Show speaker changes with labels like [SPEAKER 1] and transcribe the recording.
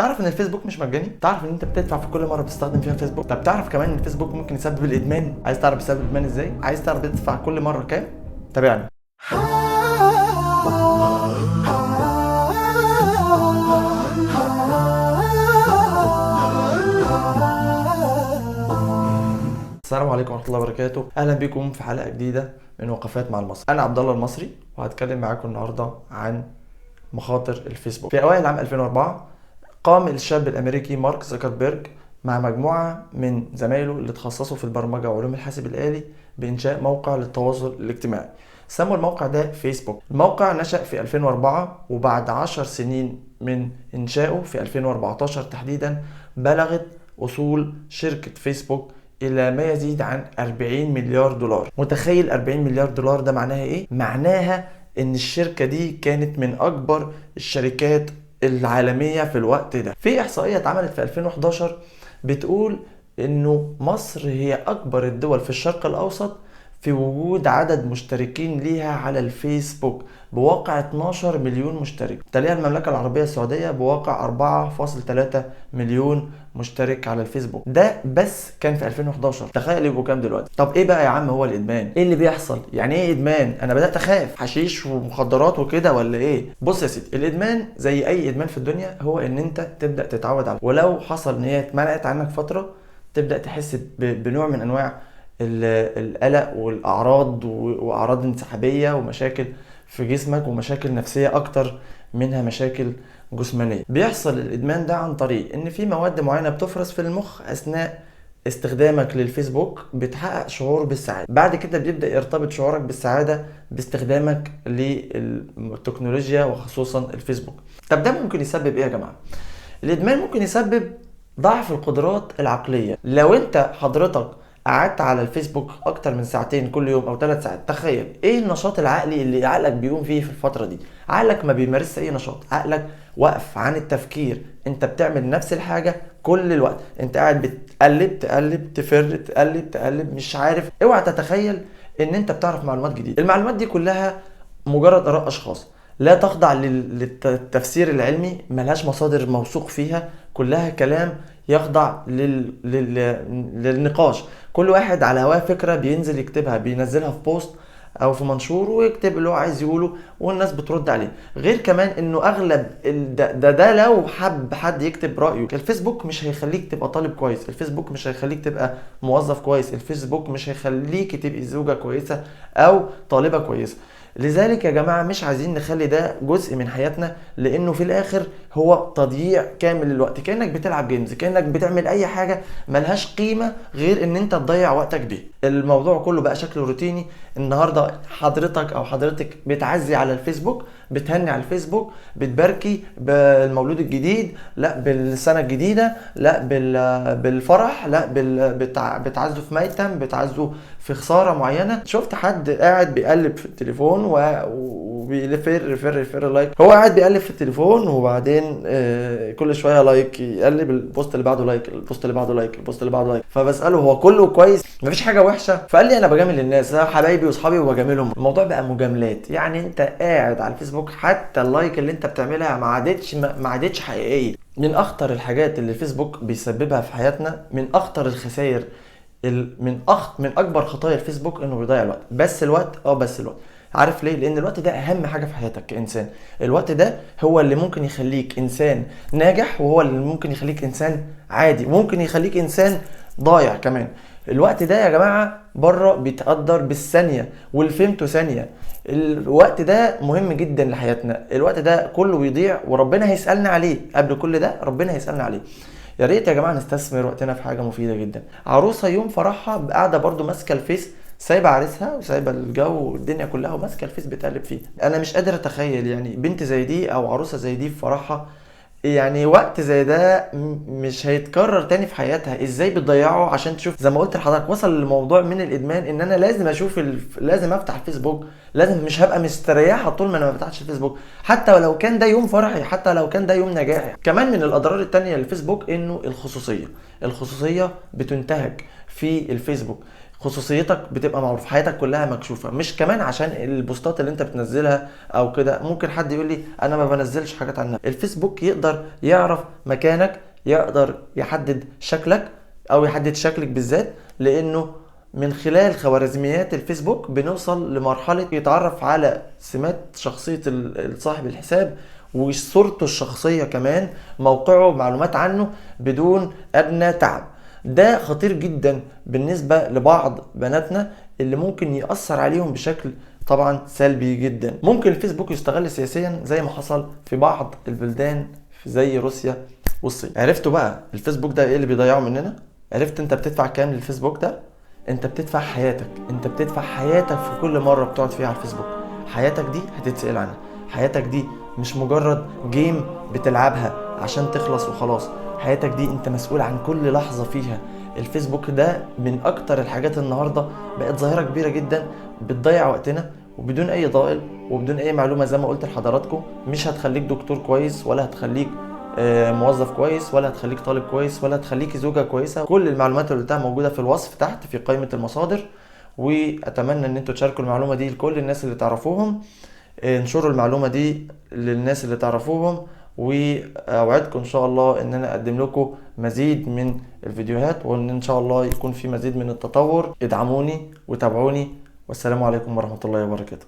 [SPEAKER 1] تعرف ان الفيسبوك مش مجاني؟ تعرف ان انت بتدفع في كل مرة بتستخدم فيها فيسبوك؟ طب تعرف كمان ان الفيسبوك ممكن يسبب الادمان؟ عايز تعرف بيسبب الادمان ازاي؟ عايز تعرف بتدفع كل مرة كام؟ تابعني. السلام عليكم ورحمة الله وبركاته، اهلا بكم في حلقة جديدة من وقفات مع المصري. انا عبد الله المصري وهتكلم معاكم النهارده عن مخاطر الفيسبوك. في اوائل عام 2004 قام الشاب الامريكي مارك زوكربيرج مع مجموعة من زمايله اللي تخصصوا في البرمجة وعلوم الحاسب الالي بانشاء موقع للتواصل الاجتماعي. سموا الموقع ده فيسبوك. الموقع نشأ في 2004، وبعد 10 سنين من انشائه في 2014 تحديدا بلغت اصول شركة فيسبوك الى ما يزيد عن 40 مليار دولار. متخيل 40 مليار دولار ده معناها ايه؟ معناها ان الشركة دي كانت من اكبر الشركات العالمية في الوقت ده. في احصائية اتعملت في 2011 بتقول انه مصر هي اكبر الدول في الشرق الاوسط في وجود عدد مشتركين ليها على الفيسبوك بواقع 12 مليون مشترك، تليها المملكة العربية السعودية بواقع 4.3 مليون مشترك على الفيسبوك. ده بس كان في 2011، تخيل يبقوا كام دلوقتي. طب ايه بقى يا عم هو الادمان؟ ايه اللي بيحصل؟ يعني ايه ادمان؟ انا بدأت اخاف، حشيش ومخدرات وكده ولا ايه؟ بص يا سيدي، الادمان زي اي ادمان في الدنيا هو ان انت تبدأ تتعود عليه، ولو حصل ان هي اتمنعت عنك فترة تبدأ تحس بنوع من انواع القلق والاعراض واعراض انسحابيه ومشاكل في جسمك ومشاكل نفسية اكتر منها مشاكل جسمانيه. بيحصل الادمان ده عن طريق ان في مواد معينة بتفرز في المخ اثناء استخدامك للفيسبوك بتحقق شعور بالسعادة. بعد كده بيبدا يرتبط شعورك بالسعادة باستخدامك للتكنولوجيا وخصوصا الفيسبوك. طب ده ممكن يسبب ايه يا جماعة؟ الادمان ممكن يسبب ضعف القدرات العقلية. لو انت حضرتك قعدت على الفيسبوك اكتر من ساعتين كل يوم او 3 ساعات، تخيل ايه النشاط العقلي اللي عقلك بيقوم فيه في الفترة دي؟ عقلك ما بيمارسش اي نشاط، عقلك واقف عن التفكير، انت بتعمل نفس الحاجة كل الوقت، انت قاعد بتقلب تقلب تفر تقلب تقلب مش عارف. اوعى تتخيل ان انت بتعرف معلومات جديدة، المعلومات دي كلها مجرد اراء اشخاص لا تخضع للتفسير العلمي، ملهاش مصادر موثوق فيها، كلها كلام يخضع للنقاش. كل واحد على هواه فكرة بينزل يكتبها، بينزلها في بوست او في منشور ويكتب اللي هو عايز يقوله والناس بترد عليه. غير كمان انه اغلب ده لو حب حد يكتب رأيه. الفيسبوك مش هيخليك تبقى طالب كويس، الفيسبوك مش هيخليك تبقى موظف كويس، الفيسبوك مش هيخليك تبقي زوجة كويسة او طالبة كويسة. لذلك يا جماعة مش عايزين نخلي ده جزء من حياتنا، لانه في الاخر هو تضييع كامل للوقت. كأنك بتلعب games، كأنك بتعمل اي حاجة ملهاش قيمة غير ان انت تضيع وقتك بيه. الموضوع كله بقى شكله روتيني. النهاردة حضرتك او حضرتك بتعزي على الفيسبوك، بتهني على الفيسبوك، بتباركي بالمولود الجديد، لا بالسنة الجديدة، لا بالفرح، لا بتعزوا في ميتم، بتعزوا في خسارة معينة. شفت حد قاعد بيقلب في التليفون وبيفر فر فر like، هو قاعد بيقلب في التليفون وبعدين كل شوية like، يقلب ال post اللي بعده like، ال post اللي بعده like، ال post اللي بعده like. فبساله هو كله كويس مفيش حاجة وحشة؟ فقال لي انا بجامل الناس، انا حبايبي واصحابي وبجاملهم. الموضوع بقى مجاملات، يعني انت قاعد على الفيسبوك حتى ال like اللي انت بتعملها ما عادتش حقيقية. من اخطر الحاجات اللي الفيسبوك بيسببها في حياتنا، من اخطر الخسائر، من اكبر خطايا الفيسبوك انه بيضيع الوقت. بس الوقت، بس الوقت. عارف ليه؟ لان الوقت ده اهم حاجة في حياتك كانسان. الوقت ده هو اللي ممكن يخليك انسان ناجح، وهو اللي ممكن يخليك انسان عادي، ممكن يخليك انسان ضايع كمان. الوقت ده يا جماعة بره بيتقدر بالثانية والفيمتو ثانية. الوقت ده مهم جدا لحياتنا، الوقت ده كله بيضيع وربنا هيسالنا عليه. قبل كل ده ربنا هيسالنا عليه. يا ريت يا جماعة نستثمر وقتنا في حاجة مفيدة جدا. عروسه يوم فرحها قاعدة برضو ماسكه الفيس، سايبه عريسها وسايبه الجو والدنيا كلها وماسكه الفيس بتقلب فيه. انا مش قادر اتخيل يعني بنت زي دي او عروسه زي دي في فرحها، يعني وقت زي ده مش هيتكرر تاني في حياتها. ازاي بتضيعه عشان تشوف؟ زي ما قلت لحضرتك وصل الموضوع من الادمان ان انا لازم اشوف لازم افتح الفيسبوك، لازم، مش هبقى مستريحه طول ما انا ما فتحتش الفيسبوك، حتى لو كان ده يوم فرحي، حتى لو كان ده يوم نجاحي. كمان من الاضرار التانية للفيسبوك انه الخصوصية بتنتهك في الفيسبوك. خصوصيتك بتبقى معروفة، حياتك كلها مكشوفة. مش كمان عشان البوستات اللي انت بتنزلها او كده، ممكن حد يقول لي انا ما بنزلش حاجات عنها. الفيسبوك يقدر يعرف مكانك، يقدر يحدد شكلك او يحدد شكلك بالذات، لانه من خلال خوارزميات الفيسبوك بنوصل لمرحلة يتعرف على سمات شخصية صاحب الحساب وصورته الشخصية كمان، موقعه، معلومات عنه بدون أدنى تعب. ده خطير جدا بالنسبة لبعض بناتنا اللي ممكن يأثر عليهم بشكل طبعا سلبي جدا. ممكن الفيسبوك يستغل سياسيا زي ما حصل في بعض البلدان زي روسيا والصين. عرفتوا بقى الفيسبوك ده ايه اللي بيضيعه مننا؟ عرفت انت بتدفع كام للفيسبوك ده؟ انت بتدفع حياتك، انت بتدفع حياتك في كل مرة بتقعد فيها على الفيسبوك. حياتك دي هتتسأل عنها، حياتك دي مش مجرد جيم بتلعبها عشان تخلص وخلاص، حياتك دي انت مسؤول عن كل لحظة فيها. الفيسبوك ده من اكتر الحاجات النهاردة بقت ظاهرة كبيرة جدا بتضيع وقتنا وبدون اي ضائل وبدون اي معلومة. زي ما قلت لحضراتكم مش هتخليك دكتور كويس، ولا هتخليك موظف كويس، ولا هتخليك طالب كويس، ولا هتخليك زوجة كويسة. كل المعلومات اللي قلتها موجودة في الوصف تحت في قائمة المصادر، واتمنى ان انتوا تشاركوا المعلومة دي لكل الناس اللي تعرفوهم، انشروا المعلومة دي للناس اللي تعرفوهم، واوعدكم ان شاء الله ان انا اقدم لكم مزيد من الفيديوهات، وان ان شاء الله يكون في مزيد من التطور. ادعموني وتابعوني، والسلام عليكم ورحمة الله وبركاته.